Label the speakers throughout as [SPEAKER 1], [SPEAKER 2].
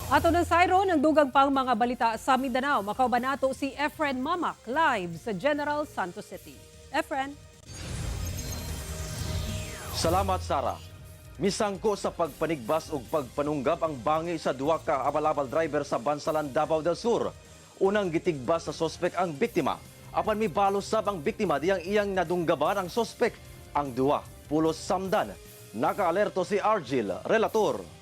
[SPEAKER 1] Ato ng sayro ng dugang pang mga balita sa Mindanao. Makauban nato si Efren Mamac live sa General Santos City. Efren.
[SPEAKER 2] Salamat, Sara. Misangko sa pagpanigbas ug pagpanunggab ang bangi sa duha ka abal-abal driver sa Bansalan, Davao del Sur. Unang gitigbas sa sospek ang biktima. Apan mibalos sab ang biktima diyang iyang nadunggaban ang sospek. Ang duha, pulos samdan. Nakaalerto si Argil, relator.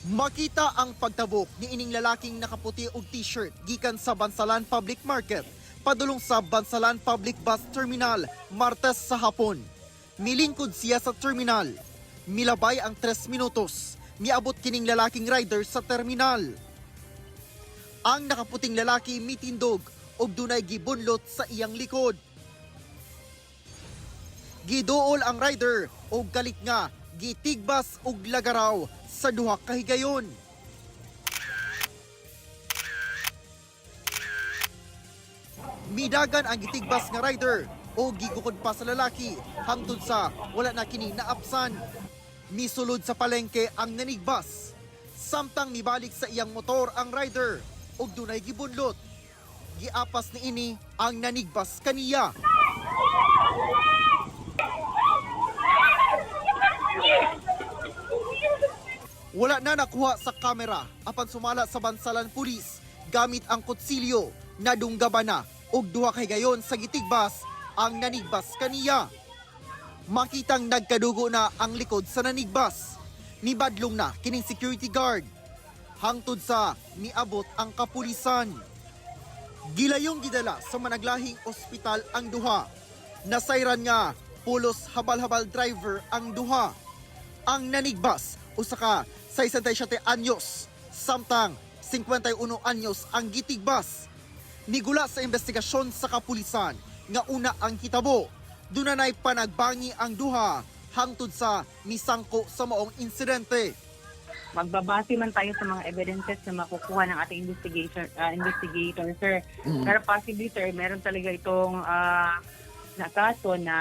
[SPEAKER 3] Makita ang pagtabok ni ining lalaking nakaputi og t-shirt gikan sa Bansalan Public Market padulong sa Bansalan Public Bus Terminal Martes sa hapon. Milingkod siya sa terminal. Milabay ang 3 minutos. Miabot kining lalaking rider sa terminal. Ang nakaputing lalaki mitindog og dunay gibunlot sa iyang likod. Giduol ang rider og galit nga gitigbas og lagaraw sa duha ka higayon. Midagan ang gitigbas nga rider o gigukod pa sa lalaki hangtod sa wala na kini naapsan. Misulod sa palengke ang nanigbas. Samtang mibalik sa iyang motor ang rider og dunay gibunlot. Giapas niini ang nanigbas kaniya. Wala na nakuha sa kamera apan sumala sa Bansalan Pulis gamit ang kutsilyo, nadunggaba na og duha kay gayon sa gitigbas ang nanigbas kaniya. Makitang nagkadugo na ang likod sa nanigbas. Nibadlong na kining security guard. Hangtod sa miabot ang kapulisan. Gilayong gidala sa managlahing ospital ang duha. Nasayran nga pulos habal-habal driver ang duha. Ang nanigbas usa ka 67 anyos, samtang 51 anyos ang gitigbas. Nigula sa investigasyon sa kapulisan nga una ang hitabo. Dunanay panagbangi ang duha hangtod sa misangko sa maong insidente.
[SPEAKER 4] Magbabase man tayo sa mga evidences na makukuha ng ating investigator, sir. Pero possibly, sir, meron talaga itong na kaso na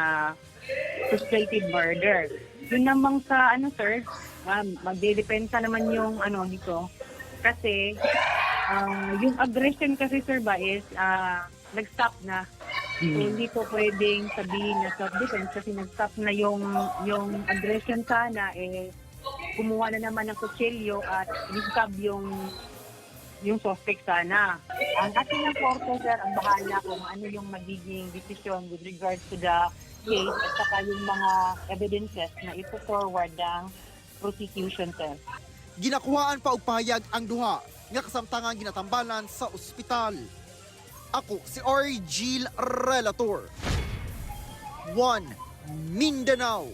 [SPEAKER 4] frustrated murder. Yun namang sa ano, sir, magdedepensa naman yung ano dito kasi yung aggression kasi, sir, ba is nag-stop na. So, hindi po pwedeng sabihin na self-defense kasi nag-stop na yung aggression sana, eh kumuha na naman ng kutsilyo at in-stab yung suspect sana. Ang ating ng korte, sir, ang bahala kung ano yung magiging decision with regards to the case at saka yung mga evidences na ipo-forward ng prosecution, sir.
[SPEAKER 3] Ginakuhaan pa og pahayag ang duha nga kasamtangan ginatambalan sa ospital. Ako si Argil Relator. 1 Mindanao.